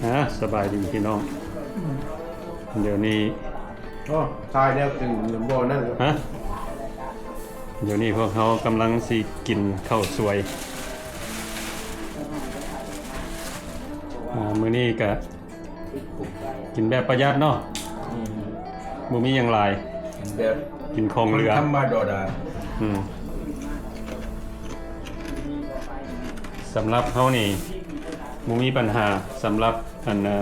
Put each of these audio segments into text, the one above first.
ອ່າ ສະບາຍດີພີ່ນ້ອງ. ດຽວນີ້ ໂອ້ ຕາຍແລ້ວ ຕື່ນບໍ່ນັ້ນ. ຮະ? ດຽວນີ້ພວກເຮົາກຳລັງຊິກິນເຂົ້າສວຍ. ອ່າ ມື້ນີ້ກະ ກິນແບບປະຢັດເນາະ. ອືມ ບໍ່ມີຫຍັງຫຼາຍ ກິນແບບ ກິນຂອງເຫຼືອ ທຳມະດາ. ອືມ ສຳລັບເຮົານີ້ບໍ່ມີບັນຫາ. ສຳລັບອັນ ເອີ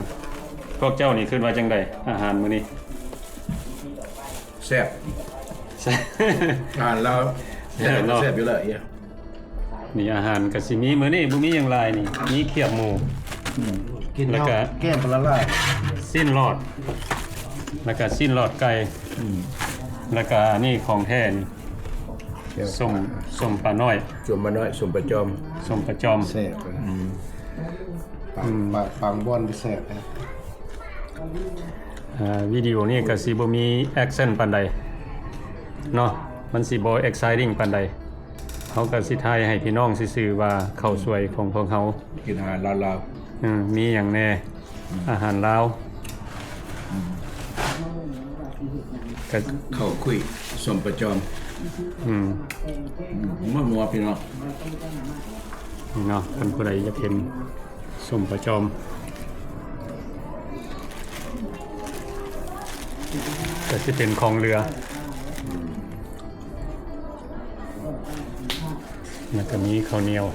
ພວກເຈົ້ານີ້ຄິດວ່າຈັ່ງໃດ ອາຫານມື້ນີ້? ແຊບ ແຊບ ອາຫານລາວແຊບເນາະ ແຊບຢູ່ແລ້ວ. ນີ້ອາຫານກະຊິມີ ມື້ນີ້ບໍ່ມີຫຍັງຫຼາຍນີ້ ມີຂຽບໝູ ອືມ ກິນ ແລ້ວກະ ແກ້ມປະລະລາຍ ຊີ້ນຫຼອດ ແລ້ວກະຊີ້ນຫຼອດໄກ່ ອືມ ແລ້ວກະອັນນີ້ຂອງແທ້ນີ້ ແຈ່ວ ສົ້ມ ສົ້ມປານ້ອຍ ສົ້ມປານ້ອຍ ສົ້ມປາຈອມ ສົ້ມປາຈອມ ແຊບ. ອືມ ອືມ ປາງ ປາງບ່ອນແຊບ. ອ່າ ວິດີໂອນີ້ກະຊິບໍ່ມີແອັກຊັນປານໃດເນາະ ມັນຊິບໍ່ເອັກໄຊຕິງປານໃດ. ເຮົາກະຊິຖ່າຍໃຫ້ພີ່ນ້ອງຊື່ໆວ່າເຂົ້າສວຍຂອງພວກເຮົາ ກິນອາຫານລາວໆ ອືມ ມີຫຍັງແດ່ ອືມ ອາຫານລາວ ອືມ ກະເຂົ້າຄຸຍ ສົ້ມປາຈອມ ອືມ ອືມ ມົວໆ ພີ່ນ້ອງ. ນີ້ເນາະ ຄັນຜູ້ໃດຢາກເຫັນ ສົ້ມປາຈອມ ກະຊິເປັນຂອງເຫຼືອ ແລ້ວກະມີເຂົ້າໜຽວ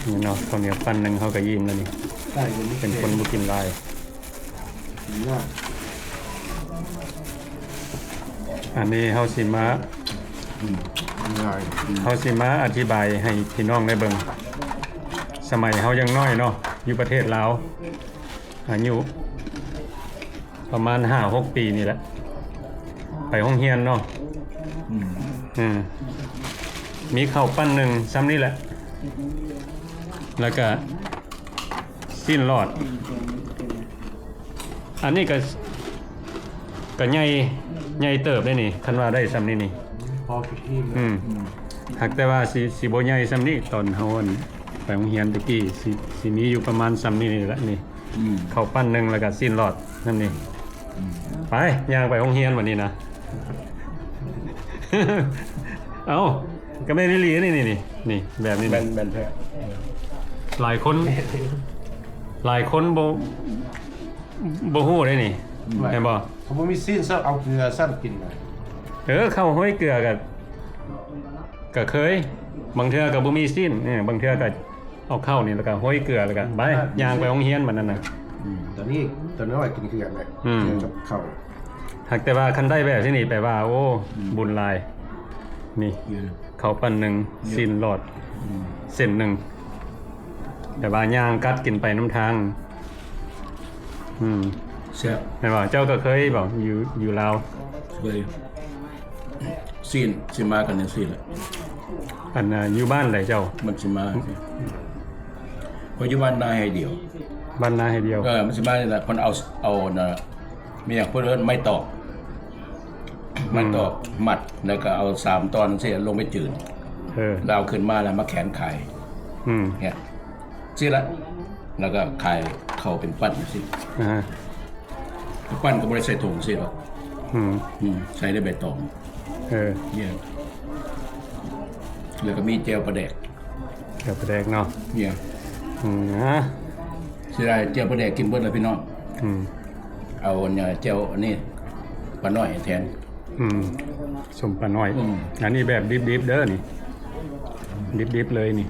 ນີ້ເນາະ ເຂົ້າໜຽວປັ້ນໜຶ່ງເຮົາກະອີ່ມແລ້ວນີ້ ເປັນຄົນບໍ່ກິນຫຼາຍ. ອັນນີ້ເຮົາຊິມາ ອືມ ງ່າຍ ເຮົາຊິມາອະທິບາຍໃຫ້ພີ່ນ້ອງໄດ້ເບິ່ງ ສະໄໝເຮົາຍັງນ້ອຍເນາະ ຢູ່ປະເທດລາວ ອາຍຸປະມານຫ້າຫົກປີນີ້ແຫຼະ ໄປໂຮງຮຽນເນາະ ອືມ ອືມ ມີເຂົ້າປັ້ນໜຶ່ງຊ່ຳນີ້ແຫຼະ ແລ້ວກະ ຊີ້ນຫຼອດ ອັນນີ້ກະ ກະໃຫຍ່ ໃຫຍ່ເຕີບເດ້ນີ້ ຄັນວ່າໄດ້ຊ່ຳນີ້ນີ້ ພໍກິນອີ່ມ. ອືມ ຫາກແຕ່ວ່າຊິ ຊິບໍ່ໃຫຍ່ຊ່ຳນີ້ ຕອນເຮົາ ອັນ ໄປໂຮງຮຽນແຕ່ກີ້ ຊິ ຊິມີຢູ່ປະມານຊ່ຳນີ້ນີ້ແຫຼະນີ້ ອືມ ເຂົ້າປັ້ນໜຶ່ງ ແລ້ວກະຊີ້ນຫຼອດຊ່ຳນີ້ ອືມ ໄປ ຍ່າງໄປໂຮງຮຽນບັດນີ້ນະ. ເອົ້າ ກະແມ່ນອີ່ຫຼີນີ້ ນີ້ ນີ້ ແບບນີ້ ແມ່ນ ແມ່ນແທ້ ຫຼາຍຄົນ ຫຼາຍຄົນບໍ່ ບໍ່ຮູ້ເດ້ນີ້ ອືມ ແມ່ນບໍ່? ເຂົາບໍ່ມີຊີ້ນຊະ ເອົາເກືອຊັ້ນກິນນະ. ເອີ ເຂົ້າຫ້ອຍເກືອກະ ກະເຄີຍ ບາງເທື່ອກະບໍ່ມີຊີ້ນ ເອີ ບາງເທື່ອກະ ເອົາເຂົ້ານີ້ ແລ້ວກະຫ້ອຍເກືອ ແລ້ວກະໄປ ອືມ ຍ່າງໄປໂຮງຮຽນບັດນັ້ນນະ. ອືມ ຕອນນີ້ ຕອນນ້ອຍກິນເກືອແຫຼະ ອືມ ເກືອກັບເຂົ້າ. ຫາກແຕ່ວ່າຄັນໄດ້ແບບນີ້ນີ້ ແປວ່າ ໂອ້ ອືມ ບຸນຫຼາຍ ນີ້ ເຂົ້າປັ້ນໜຶ່ງ ຊີ້ນຫຼອດ ອືມ ເສັ້ນໜຶ່ງ ແຕ່ວ່າຍ່າງກັດກິນໄປນຳທາງ. ອືມ ແຊບ ແມ່ນບໍ່? ເຈົ້າກະເຄີຍບໍ່ ຢູ່ ຢູ່ລາວ? ເຄີຍ. ຊີ້ນຊິມາກັນຈັ່ງຊີ້ແຫຼະ ອັນ ຢູ່ບ້ານໃດເຈົ້າ? ມັນຊິມາ ຂ້ອຍຢູ່ບ້ານນາໄຮ່ດຽວ ບ້ານນາໄຮ່ດຽວ. ເອີ ມັນຊິມານີ້ແຫຼະ ເພິ່ນເອົາ ເອົານະ ມີຫຍັງເພິ່ນເອີ້ນໄມ້ຕອກ ອືມ ໄມ້ຕອກມັດ ແລ້ວກະເອົາສາມຕອນຊີ້ລົງໄປຈືນ ເອີ ແລ້ວເອົາຂຶ້ນມາແລ້ວມາແຂນຂາຍ ອືມ ເຮັດຊີ້ລະ ແລ້ວກະຂາຍເຂົ້າເປັນປັ້ນຈັ່ງຊີ້ ອ່າ ປັ້ນກະບໍ່ໄດ້ໃສ່ຖົງຊີ້ດອກ ອືມ ອືມ ໃສ່ໃນໃບຕອງ ເອີ ເນຍ ແລ້ວກະມີແຈ່ວປາແດກ ແຈ່ວປາແດກເນາະ ເນຍ ອືມ ເສຍດາຍແຈ່ວປາແດກກິນເບິດແລ້ວພີ່ນ້ອງ ອືມ ເອົາອັນແຈ່ວອັນນີ້ປານ້ອຍແທນ ອືມ ສົ້ມປານ້ອຍ ອືມ ອັນນີ້ແບບດິບໆເດີນີ້ ດິບໆເລີຍນີ້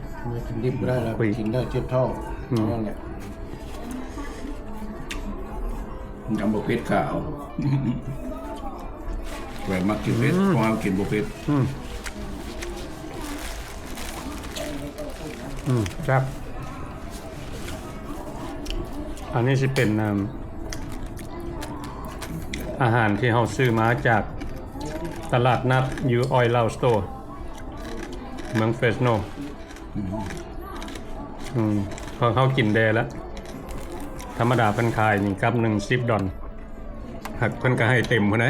ກິນດິບບໍ່ໄດ້ແລ້ວ ກິນແລ້ວເຈັບທ້ອງ ອືມ ນັ້ນແຫຼະ ຍຳບໍ່ເຜັດກະເອົາ ຂ້ອຍມັກກິນເຜັດ ອືມ ເພາະວ່າກິນບໍ່ເຜັດ ອືມ ອືມ ແຊບ ອັນນີ້ຊິເປັນ ເອີ່ມ ອາຫານທີ່ເຮົາຊື້ມາຈາກຕະຫຼາດນັດ ຢູ່ Oil Lao Store ເມືອງ Fresno ອືມ ອືມ ເພາະເຮົາກິນແດ່ລະ ທຳມະດາເພິ່ນຂາຍນີ້ກັບໜຶ່ງສິບດອນ ຫາກເພິ່ນກະໃຫ້ເຕັມພຸ້ນໃດ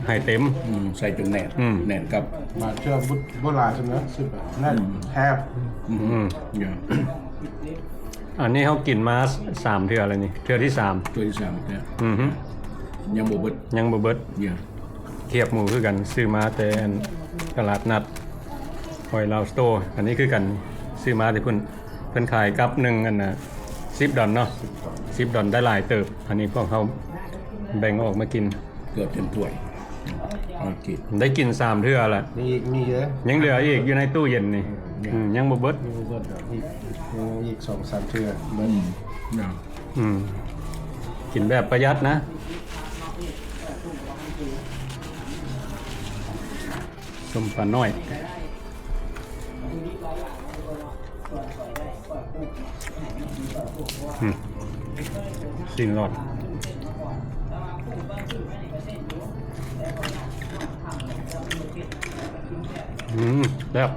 ໃຫ້ເຕັມ ອືມ ໃສ່ຈົນແໜ້ນ ອືມ ແໜ້ນກັບ ບາດເທື່ອບໍ່ ບໍ່ຫຼາຍສ່ຳໃດ ຊິແບບແໜ້ນ ອືມ ແທບ ອືມ ອືມ ເອີ ອັນນີ້ເຮົາກິນມາສາມເທື່ອແລ້ວນີ້ ເທື່ອທີສາມ ເທື່ອທີສາມແລ້ວ ອືຮຶ ຍັງບໍ່ເບິດ ຍັງບໍ່ເບິດ ເອີ ຄຽບໝູຄືກັນ ຊື້ມາແຕ່ອັນຕະຫຼາດນັດ Royal Store ອັນນີ້ຄືກັນ ຊື້ມາແຕ່ພຸ້ນ ເພິ່ນຂາຍກັບໜຶ່ງອັນນະ ສິບດອນເນາະ ສິບດອນ ໄດ້ຫຼາຍເຕີບ ອັນນີ້ພວກເຮົາແບ່ງອອກມາກິນ ເກືອບເຕັມຖ້ວຍ ເອົາກິນ ໄດ້ກິນສາມເທື່ອລະ ມີອີກ ມີເດີ ຍັງເຫຼືອອີກຢູ່ໃນຕູ້ເຢັນນີ້ ອືມ ອືມ ຍັງບໍ່ເບິດ ຍັງບໍ່ເບິດດອກ ອີກ ຍັງອີກສອງສາມເທື່ອ ອືມ ອືມ ກິນແບບປະຢັດນະ. ສົ້ມປານ້ອຍ ອືມ ຊີ້ນຫຼອດ ອືມ ແຊບ.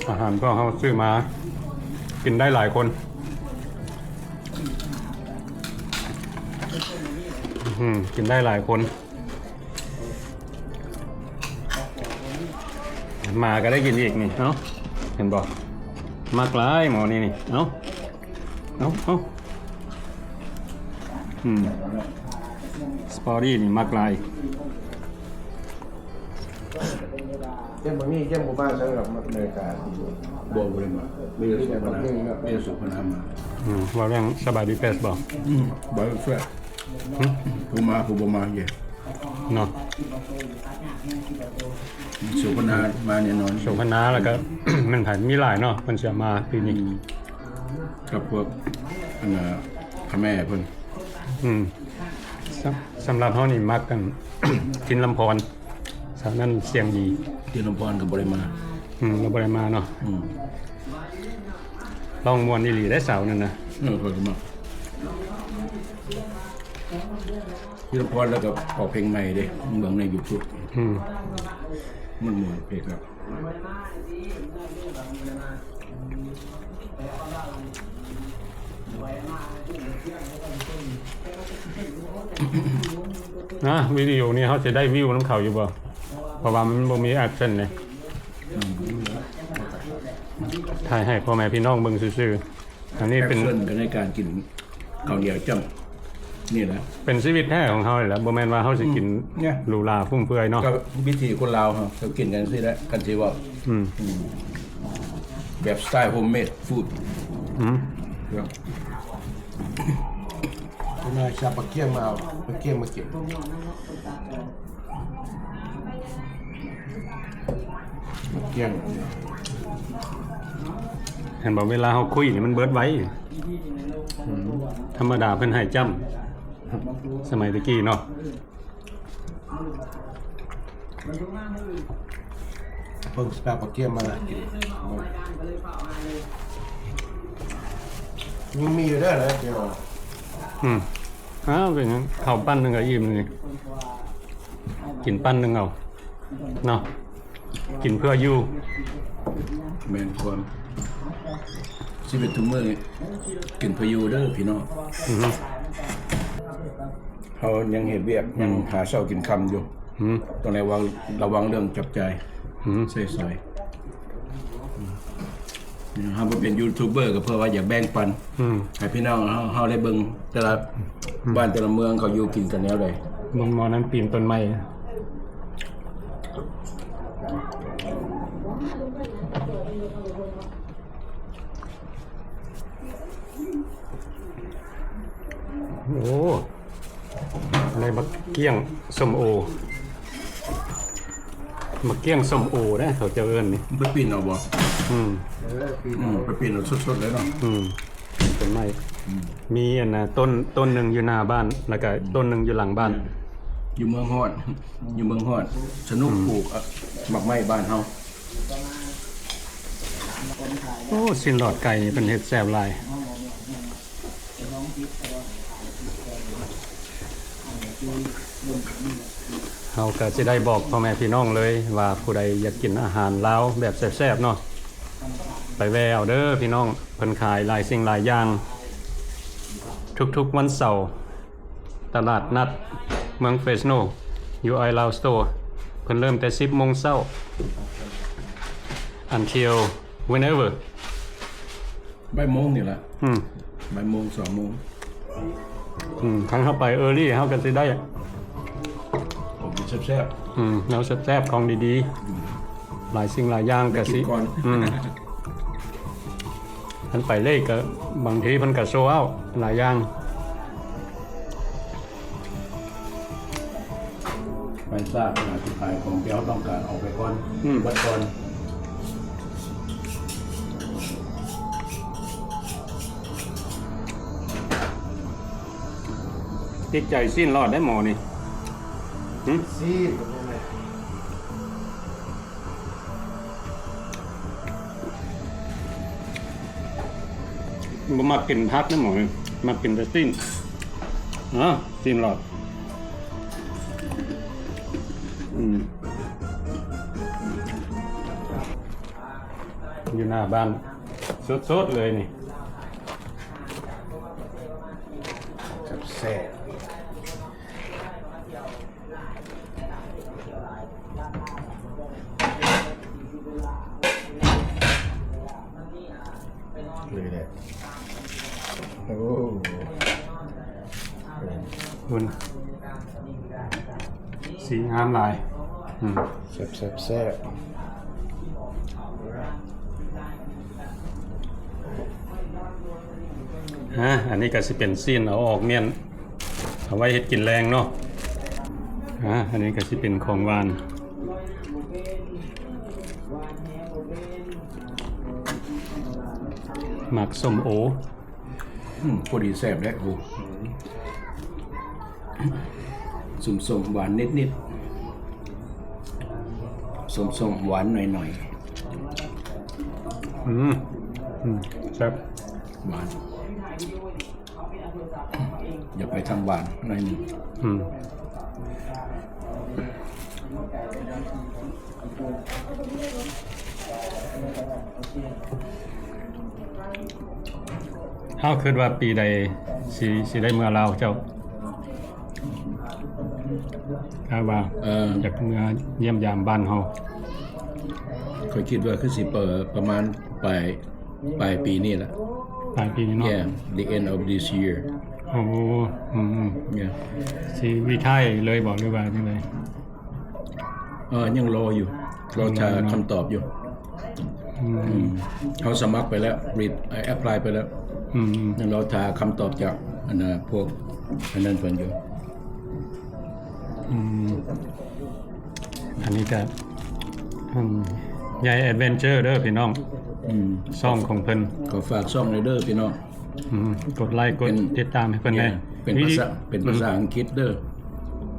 ອາຫານພວກເຮົາຊື້ມາ ກິນໄດ້ຫຼາຍຄົນ ອືມ ກິນໄດ້ຫຼາຍຄົນ ໝາກໍໄດ້ກິນອີກນີ້ ເອົ້າ ເຫັນບໍ່ ມັກຫຼາຍໝໍນີ້ນີ້ ເອົ້າ ເອົ້າ ເອົ້າ ອືມ ສະປອດດີ້ນີ້ມັກຫຼາຍ. ເຈັບບໍ່ມີ ເຈັບບໍ່ມາໃສດອກ ມາອາເມລິກາ ບໍ່ ບໍ່ໄດ້ມາ ມີແຕ່ໂສພະນາ ມີແຕ່ໂສພະນາມາ ອືມ ເວົ້າເລື່ອງສະບາຍດີເຟສບໍ່ ອືມ ສະບາຍດີເຟສ ຫຶ ຜູ້ມາ ຜູ້ບໍ່ມາເດ ເນາະ ໂສພະນາມາແນ່ນອນ ໂສພະນາ ແລ້ວກໍແມ່ນໃຜ ມີຫຼາຍເນາະ ເພິ່ນຊິມາປີນີ້ ອືມ ກັບພວກອັນນ່າ ຂະແມເພິ່ນ ອືມ ສຳ ສຳລັບເຮົານີ້ມັກອັນ ທິນລຳພອນ ສາວນັ້ນສຽງດີ ທິນລຳພອນກໍບໍ່ໄດ້ມາ ອືມ ລາວບໍ່ໄດ້ມາເນາະ ອືມ ຮ້ອງມ່ວນອີ່ຫຼີເດ້ສາວນັ້ນນະ ເອີ ຂ້ອຍກໍມັກ ທິນລຳພອນ ແລ້ວກໍອອກເພງໃໝ່ເດ້ ເບິ່ງໃນຢູທູບ ອືມ ມັນມ່ວນເພງຄັກ. ນະ ວິດີໂອນີ້ເຮົາຊິໄດ້ວິວນຳເຂົາຢູ່ບໍ່? ເພາະວ່າມັນບໍ່ມີແອັດເຊັນເດ້ ຖ່າຍໃຫ້ພໍ່ແມ່ພີ່ນ້ອງເບິ່ງຊື່ໆ. ອັນນີ້ເປັນ ແອັກຊັນກັນໃນການກິນເຂົ້າໜຽວຈ້ຳ ນີ້ແຫຼະ ເປັນຊີວິດແທ້ຂອງເຮົານີ້ແຫຼະ ບໍ່ແມ່ນວ່າເຮົາຊິກິນ ອືມ ຫຼູຫຼາຟຸ້ມເຟືອຍເນາະ ກໍວິຖີຄົນລາວເຮົາ ເຮົາກິນກັນຈັ່ງຊີ້ແຫຼະ ຄັນຊິເວົ້າ ອືມ ອືມ ແບບສະໄຕໂຮມເມດຟູດ ອືມ ເອົາປາກກ້ຽງມາ ເອົາປາກກ້ຽງມາກິນ. ເຫັນບໍ່ ເວລາເຮົາຄຸຍນີ້ມັນເບິດໄວ ອືມ ທຳມະດາເພິ່ນໃຫ້ຈ້ຳ ສະໄໝແຕ່ກີ້ເນາະ ເບິ່ງ ຊິໄປເອົາປາກກ້ຽງມາກິນ ຍັງມີຢູ່ເດີ ດຽວ ອືມ ອ້າວ ເປັນຫຍັງ ເຂົ້າປັ້ນໜຶ່ງກໍອີ່ມນີ້ ກິນປັ້ນໜຶ່ງເອົາເນາະ ກິນເພື່ອຢູ່ ແມ່ນຄວາມ ຊີວິດທຸກມື້ນີ້ ກິນເພື່ອຢູ່ເດີພີ່ນ້ອງ ອືຮຶ ເຮົາຍັງເຮັດວຽກ ອືມ ຍັງຫາເຊົ້າກິນຄ່ຳຢູ່ ອືມ ຕ້ອງໄດ້ວາງ ລະວັງເລື່ອງຈັບຈ່າຍ ອືມ ໃຊ້ສອຍ ເຮົາບໍ່ເປັນຢູທູບເບີກໍເພື່ອວ່າຢາກແບ່ງປັນ ອືມ ໃຫ້ພີ່ນ້ອງເຮົາ ເຮົາໄດ້ເບິ່ງແຕ່ລະ ອືມ ບ້ານແຕ່ລະເມືອງເຂົາຢູ່ກິນກັນແນວໃດ ເບິ່ງໝໍ້ນັ້ນປີນຕົ້ນໄມ້ ໂອ້ ໄດ້ບັກກ້ຽງສົ້ມໂອ ບັກກ້ຽງສົ້ມໂອເດ້ ເຂົາເຈົ້າເອີ້ນນີ້ ໄປປີນເອົາບໍ່? ອືມ ເອີ ປີນເອົາ ອືມ ໄປປີນເອົາສົດໆເລີຍເນາະ ອືມ ຕົ້ນໄມ້ ອືມ ມີອັນນ່າ ຕົ້ນ ຕົ້ນໜຶ່ງຢູ່ໜ້າບ້ານ ແລ້ວກະ ອືມ ຕົ້ນໜຶ່ງຢູ່ຫຼັງບ້ານ ອືມ ຢູ່ເມືອງຮອດ ຢູ່ເມືອງຮອດ ສະໜຸກ ອືມ ປູກ ອະ ໝາກໄມ້ບ້ານເຮົາ. ໂອ້ ຊີ້ນຫຼອດໄກ່ນີ້ເພິ່ນເຮັດແຊບຫຼາຍ ເຮົາກໍຊິໄດ້ບອກພໍ່ແມ່ພີ່ນ້ອງເລີຍວ່າ ຜູ້ໃດຢາກກິນອາຫານລາວແບບແຊບໆເນາະ ໄປແວ່ເອົາເດີພີ່ນ້ອງ ເພິ່ນຂາຍຫຼາຍສິ່ງຫຼາຍຢ່າງ ໂທ ທຸກໆວັນເສົາ ຕະຫຼາດນັດເມືອງເຟສໂນ ຢູ່ Air Lao Store ເພິ່ນເລີ່ມແຕ່ສິບໂມງເຊົ້າ until whenever ບ່າຍໂມງນີ້ລະ ອືມ ບ່າຍໂມງ ສອງໂມງ ອືມ ຄັນເຮົາໄປ early ເຮົາກໍຊິໄດ້ ຂອງກິນແຊບໆ ອືມ ແນວແຊບໆ ຂອງດີໆ ອືມ ຫຼາຍສິ່ງຫຼາຍຢ່າງກໍຊິ ໄດ້ກິນກ່ອນ ອືມ ຄັນໄປ late ກໍບາງທີເພິ່ນກໍ sold out ຫຼາຍຢ່າງ. ໄປຊ້າກໍອາດຈະຂາຍຂອງທີ່ເຮົາຕ້ອງການອອກໄປກ່ອນ ອືມ ເບິດກ່ອນ ຕິດໃຈຊີ້ນຫຼອດໄດ໋ໝໍນີ້ ຫື ຊີ້ນ ບໍ່ມັກກິນຜັກເດ້ໝໍ ມັກກິນແຕ່ຊີ້ນ ເອີ ຊີ້ນຫຼອດ ອືມ ຢູ່ໜ້າບ້ານ ສົດໆເລີຍນີ້ ແຊບໆ. ນີ້ແຫຼະ ໂອ້ ເບິ່ງ ສີງາມຫຼາຍ ອືມ ແຊບໆໆ. ອາ ອັນນີ້ກໍຊິເປັນຊີ້ນເອົາອອກມ້ຽນ ເອົາໄວ້ເຮັດກິນແລງເນາະ ອາ ອັນນີ້ກໍຊິເປັນຂອງຫວານ ໝາກສົ້ມໂອ ອືມ ພໍດີແຊບເດ້ ໂອ້ ສົ້ມໆ ຫວານນິດໆ ສົ້ມໆ ຫວານໜ້ອຍໆ ອືມ ອືມ ແຊບ ຫວານ ຢາກໄປທາງຫວານໜ້ອຍໜຶ່ງ ອືມ. ເຮົາຄິດວ່າປີໃດຊິ ຊິໄດ້ເມືອລາວເຈົ້າ? ຖ້າວ່າ ເອີ ຢາກເມືອຢ້ຽມຢາມບ້ານເຮົາ ຂ້ອຍຄິດວ່າຄືຊິປະ ປະມານປາຍ ປາຍປີນີ້ລະ ປາຍປີນີ້ເນາະ Yeah, the end of this year. ໂອ້ ອືມ Yeah. ຊິຣີໄທເລີຍບໍ່ ຫຼືວ່າຈັ່ງໃດ? ເອີ ຍັງລໍຢູ່ ລໍຖ້າຄຳຕອບຢູ່ ອືມ ອືມ ເຮົາສະໝັກໄປແລ້ວ ຣີບ ແອັບພລາຍໄປແລ້ວ ອືມ ຍັງລໍຖ້າຄຳຕອບຈາກ ອັນນ່າ ພວກ ອັນນັ້ນເພິ່ນຢູ່ ອືມ ອັນນີ້ກະ ອືມ ໃຫຍ່ແອັດເວັນເຈີເດີພີ່ນ້ອງ ອືມ ຊ່ອງຂອງເພິ່ນ ກໍຝາກຊ່ອງແດ່ເດີພີ່ນ້ອງ ອືມ ກົດໄລກົດຕິດຕາມໃຫ້ເພິ່ນແດ່ ເປັນພາສາ ເປັນພາສາອັງກິດເດີ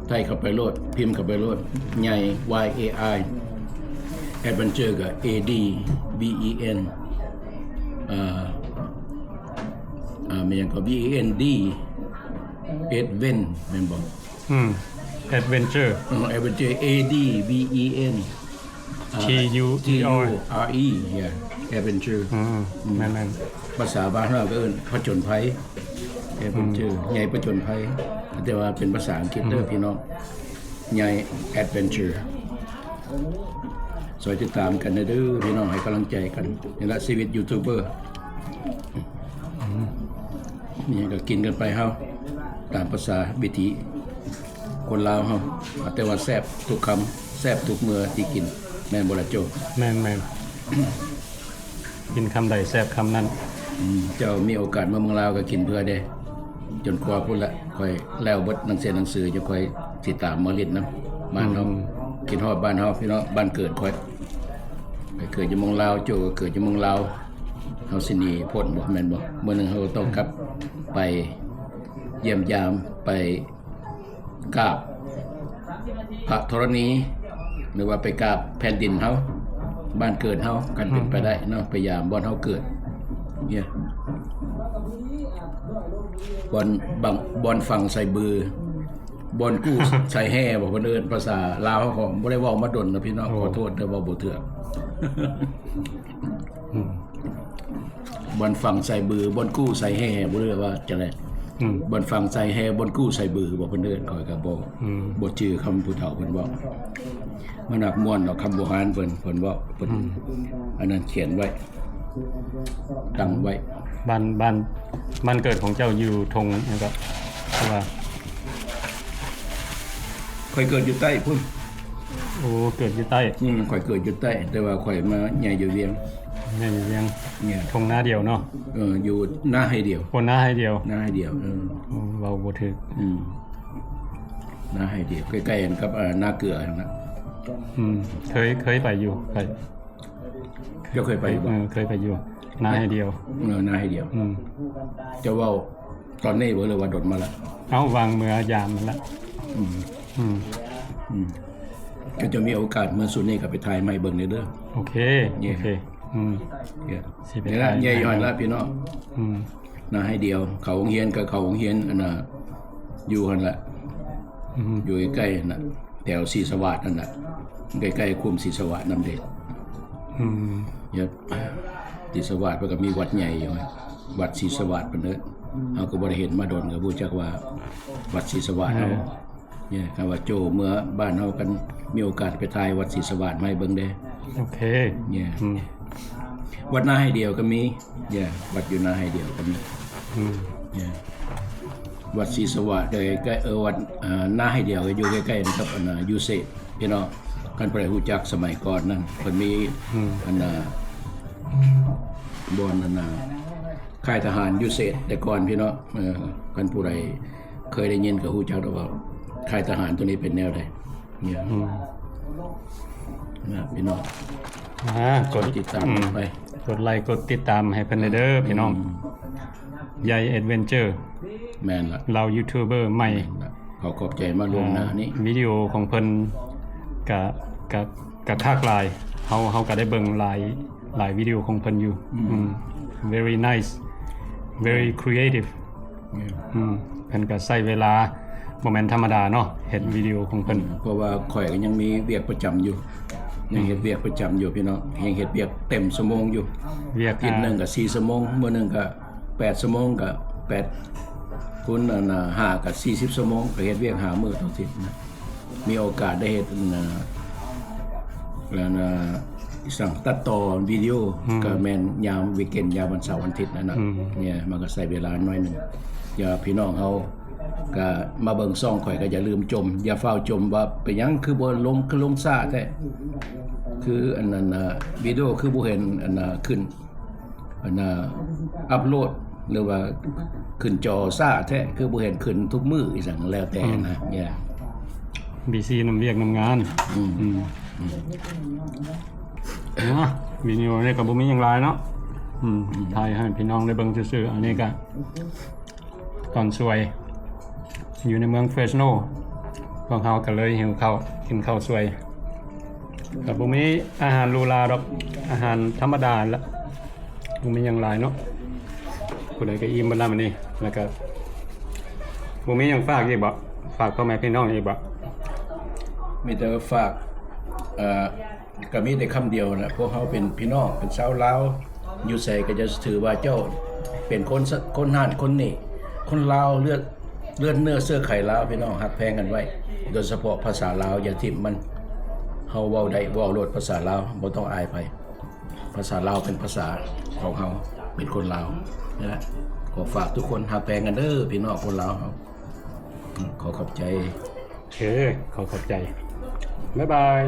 ໄທເຂົ້າໄປໂລດ ພິມເຂົ້າໄປໂລດ ໃຫຍ່ Y A I Adventure ກໍ A D V E N ເອີ ເອີ ແມ່ນຫຍັງກໍ V E N D Advent ແມ່ນບໍ່? ອືມ Adventure ເອີ Adventure A D V E N ອ່າ T U E R T U R E yeah Adventure ອືມ ອືມ ແມ່ນໆ ພາສາບ້ານເຮົາກໍເອີ້ນຜະຈົນໄພ Adventure ອືມ ໃຫຍ່ຜະຈົນໄພ ແຕ່ວ່າເປັນພາສາອັງກິດເດີ ອືມ ພີ່ນ້ອງ ໃຫຍ່ Adventure ຊ່ອຍຕິດຕາມກັນເດີພີ່ນ້ອງ ໃຫ້ກຳລັງໃຈກັນ ນີ້ລະຊີວິດຢູທູບເບີ ອືມ ມີຫຍັງກໍກິນກັນໄປເຮົາ ຕາມພາສາວິຖີ ຄົນລາວເຮົາ ແຕ່ວ່າແຊບທຸກຄຳ ແຊບທຸກເມື່ອທີ່ກິນ ແມ່ນບໍ່ລະໂຈ້? ແມ່ນໆ ກິນຄຳໃດແຊບຄຳນັ້ນ ອືມ ເຈົ້າມີໂອກາດມາເມືອງລາວກໍກິນເພື່ອເດ້ ຈົນກວ່າພຸ້ນລະ ຂ້ອຍແລ້ວເບິດໜັງເສຍໜັງສື ຈັ່ງຂ້ອຍຊິຕາມມາຫຼິ້ນນຳບ້ານເຮົາ ອືມ ຄິດຮອດບ້ານເຮົາ ພີ່ນ້ອງ ບ້ານເກີດຂ້ອຍ ຂ້ອຍເກີດຢູ່ເມືອງລາວ ໂຈ້ກໍເກີດຢູ່ເມືອງລາວ ເຮົາຊິໜີພົ້ນບໍ່ ແມ່ນບໍ່? ມື້ໜຶ່ງເຮົາກໍຕ້ອງກັບໄປຢ້ຽມຢາມ ໄປ ກາບພະທໍລະນີ ຫຼືວ່າໄປກາບແຜ່ນດິນເຮົາ ບ້ານເກີດເຮົາ ຄັນເປັນໄປໄດ້ເນາະ ໄປຢາມບ່ອນເຮົາເກີດ ເນຍ ບ່ອນ ບ່ອນຝັງໄຊບື ບ່ອນກູ້ໄຊແຮ່ບໍ ເພິ່ນເອີ້ນພາສາລາວເຮົາ ກໍບໍ່ໄດ້ເວົ້າມາດົນນະພີ່ນ້ອງ ໂອ້ ຂໍໂທດເດີ ເວົ້າບໍ່ເຖືກ ອືມ ບ່ອນຝັງໄຊບື ບ່ອນກູ້ໄຊແຮ່ ບໍ່ຮູ້ວ່າຈັ່ງໃດ ອືມ ບ່ອນຝັງໃສ່ແຮ່ ບ່ອນກູ້ໃສ່ບື ບໍ່ ເພິ່ນເອີ້ນ ຂ້ອຍກໍບໍ່ ອືມ ບໍ່ຈື່ຄຳຜູ້ເຖົ້າເພິ່ນເວົ້າ. ມັນມັກມ່ວນດອກ ຄຳບູຮານເພິ່ນ ເພິ່ນເວົ້າ ເພິ່ນ ອືມ ອັນນັ້ນຂຽນໄວ້ ຕັ້ງໄວ້. ບ້ານ ບ້ານ ບ້ານເກີດຂອງເຈົ້າຢູ່ທົ່ງຫຍັງກໍ ເພາະວ່າ ຂ້ອຍເກີດຢູ່ໃຕ້ພຸ້ນ. ໂອ້ ເກີດຢູ່ໃຕ້. ອືມ ຂ້ອຍເກີດຢູ່ໃຕ້ ແຕ່ວ່າຂ້ອຍມາໃຫຍ່ຢູ່ວຽງ. ໃຫຍ່ຢູ່ວຽງ. ເອີ ທົ່ງນາດຽວເນາະ. ເອີ ຢູ່ນາໄຮ່ດຽວ. ໂອ້ ນາໄຮ່ດຽວ. ນາໄຮ່ດຽວ. ເອີ ໂອ້ ເວົ້າບໍ່ຖືກ. ອືມ ນາໄຮ່ດຽວ ໃກ້ໆກັນກັບ ເອີ ນາເກືອຫັ້ນນະ. ອືມ ເຄີຍ ເຄີຍໄປຢູ່ ໄປ ເຈົ້າເຄີຍໄປຢູ່ບໍ່? ເອີ ເຄີຍໄປຢູ່ ນາໄຮ່ດຽວ. ເອີ ນາໄຮ່ດຽວ. ອືມ ເຈົ້າເວົ້າຕອນນີ້ບໍ່ ຫຼືວ່າດົນມາແລ້ວ? ເອົ້າ ຫວ່າງເມືອຢາມຫັ້ນລະ. ອືມ ອືມ ອືມ ເຈົ້າຈະມີໂອກາດເມືອຊຸດນີ້ກໍໄປຖ່າຍມາໃຫ້ເບິ່ງແດ່ເດີ. ໂອເຄ ໂອເຄ. ອືມ ນີ້ລະ ໃຫຍ່ຍ້ອນລະພີ່ນ້ອງ. ອືມ ນາໄຮ່ດຽວ ເຂົ້າໂຮງຮຽນກໍເຂົ້າໂຮງຮຽນ ອັນນ່າ ຢູ່ຫັ້ນລະ. ອືມ ຢູ່ໃກ້ໆຫັ້ນນະ ແຖວສີສະຫວາດຫັ້ນນະ ໃກ້ໆຄຸ້ມສີສະຫວາດນຳເດ. ອືມ ສີສະຫວາດເພິ່ນກໍມີວັດໃຫຍ່ຢູ່ ວັດສີສະຫວາດເພິ່ນເດີ. ເຮົາກໍບໍ່ໄດ້ເຫັນມາດົນ ກໍບໍ່ຮູ້ຈັກວ່າວັດສີສະຫວາດເຮົາ. ເອີ ເອີ ຄັນວ່າໂຈເມືອບ້ານເຮົາກັນ ມີໂອກາດໄປຖ່າຍວັດສີສະຫວາດມາໃຫ້ເບິ່ງແດ່. ໂອເຄ. ອືມ ວັດນາໄຮ່ດຽວກໍມີ. ເອີ ວັດຢູ່ນາໄຮ່ດຽວກໍມີ. ອືມ ເອີ ວັດສີສະຫວາດກໍໃກ້ ເອີ ວັດ ເອີ ນາໄຮ່ດຽວກໍຢູ່ໃກ້ໆກັບ ອັນນ່າ ຢູເຊບ ພີ່ນ້ອງ. ຄັນຜູ້ໃດຮູ້ຈັກສະໄໝກ່ອນນັ້ນ ເພິ່ນມີ ອືມ ອັນນ່າ ບ່ອນ ອັນນ່າ ຄ້າຍທະຫານຢູເຊບແຕ່ກ່ອນ ພີ່ນ້ອງ. ເອີ ຄັນຜູ້ໃດເຄີຍໄດ້ຍິນກໍຮູ້ຈັກດອກວ່າຄ້າຍທະຫານໂຕນີ້ເປັນແນວໃດ. ອືມ ນະ ພີ່ນ້ອງ ອ່າ ກົດຕິດຕາມ ອືມ ໄປ ກົດໄລກົດຕິດຕາມໃຫ້ເພິ່ນແດ່ເດີ ອືມ ພີ່ນ້ອງ. ໃຫຍ່ແອັດເວັນເຈີ ແມ່ນລະ ລາວຢູທູບເບີໃໝ່. ແມ່ນລະ ຂໍຂອບໃຈມາລ່ວງໜ້ານີ້. ອ່າ ວິດີໂອຂອງເພິ່ນກະ ກະ ກະຄັກຫຼາຍ. ເຮົາ ເຮົາກະໄດ້ເບິ່ງຫຼາຍ ຫຼາຍວິດີໂອຂອງເພິ່ນຢູ່. ອືມ ອືມ very nice, very creative. ອືມ ເພິ່ນກໍໃຊ້ເວລາບໍ່ແມ່ນທຳມະດາເນາະ ເຮັດວິດີໂອຂອງເພິ່ນ. ເພາະວ່າຂ້ອຍກໍຍັງມີວຽກປະຈຳຢູ່ ຍັງເຮັດວຽກປະຈຳຢູ່ ພີ່ນ້ອງ. ຍັງເຮັດວຽກເຕັມຊົ່ວໂມງຢູ່. ວຽກ ອາ ທິດໜຶ່ງກໍສີ່ຊົ່ວໂມງ ມື້ໜຶ່ງກໍແປດຊົ່ວໂມງ ກໍແປດຄູນ ອັນນ່າ ຫ້າ ກໍສີ່ສິບຊົ່ວໂມງ ກໍເຮັດວຽກຫ້າມື້ຕໍ່ທິດນະ. ມີໂອກາດໄດ້ເຮັດ ອັນນ່າ ອັນນ່າ ສັ່ງຕັດຕໍ່ວິດີໂອ ອືມ ກໍແມ່ນຍາມວີກເອັນ ຍາມວັນເສົາວັນອາທິດນັ້ນນະ. ອືມ ເອີ ມັນກໍໃຊ້ເວລາໜ້ອຍໜຶ່ງ. ຢ່າ ພີ່ນ້ອງເຮົາກໍມາເບິ່ງຊ່ອງຂ້ອຍ ກໍຢ່າລືມຊົມ ຢ່າຟ້າວຊົມວ່າເປັນຫຍັງຄືບໍ່ລົງ ຄືລົງຊ້າແທ້ ຄືອັນນັ້ນນະ ວິດີໂອຄືບໍ່ເຫັນ ອັນນ່າ ຂຶ້ນ ອັນນ່າ ອັບໂຫຼດ ຫຼືວ່າຂຶ້ນຈໍຊ້າແທ້ ຄືບໍ່ເຫັນຂຶ້ນທຸກມື້ ອີ່ຫຍັງແລ້ວແຕ່ນະ. ອືມ ເອີ ບີຊີນຳວຽກນຳງານ. ອືມ ອືມ ອືມ ເນາະ ວິດີໂອນີ້ກໍບໍ່ມີຫຍັງຫຼາຍເນາະ. ອືມ ອືມ ຖ່າຍໃຫ້ພີ່ນ້ອງໄດ້ເບິ່ງຊື່ໆ. ອັນນີ້ກໍຕອນສວຍ ຢູ່ໃນເມືອງເຟຣສໂນ ພວກເຮົາກໍເລີຍຫິວເຂົ້າ ກິນເຂົ້າສວຍ. ກໍບໍ່ມີອາຫານຫຼູຫຼາດອກ ອາຫານທຳມະດາລະ ບໍ່ມີຫຍັງຫຼາຍເນາະ. ຜູ້ໃດກໍອີ່ມເບິດລະມື້ນີ້ ແລ້ວກໍບໍ່ມີຫຍັງຝາກອີກບໍ? ຝາກພໍ່ແມ່ພີ່ນ້ອງອີກບໍ? ມີແຕ່ວ່າຝາກ ເອີ ກໍມີແຕ່ຄຳດຽວແຫຼະ ພວກເຮົາເປັນພີ່ນ້ອງ ເປັນຊາວລາວ ຢູ່ໃສກໍຈະຖືວ່າເຈົ້າເປັນຄົນ ຄົນນັ້ນຄົນນີ້ ຄົນລາວ ເລືອດ ເລືອດເນື້ອເຊື້ອໄຂລາວ ພີ່ນ້ອງ ຮັກແພງກັນໄວ້ ໂດຍສະເພາະພາສາລາວ ຢ່າຖິ້ມມັນ. ເຮົາເວົ້າໄດ້ ເວົ້າໂລດພາສາລາວ ບໍ່ຕ້ອງອາຍໃຜ. ພາສາລາວເປັນພາສາຂອງເຮົາ ເປັນຄົນລາວນີ້ແຫຼະ. ຂໍຝາກທຸກຄົນຮັກແພງກັນເດີ ພີ່ນ້ອງຄົນລາວເຮົາ. ຂໍຂອບໃຈ. ເອີ ຂໍຂອບໃຈ. ບາຍບາຍ.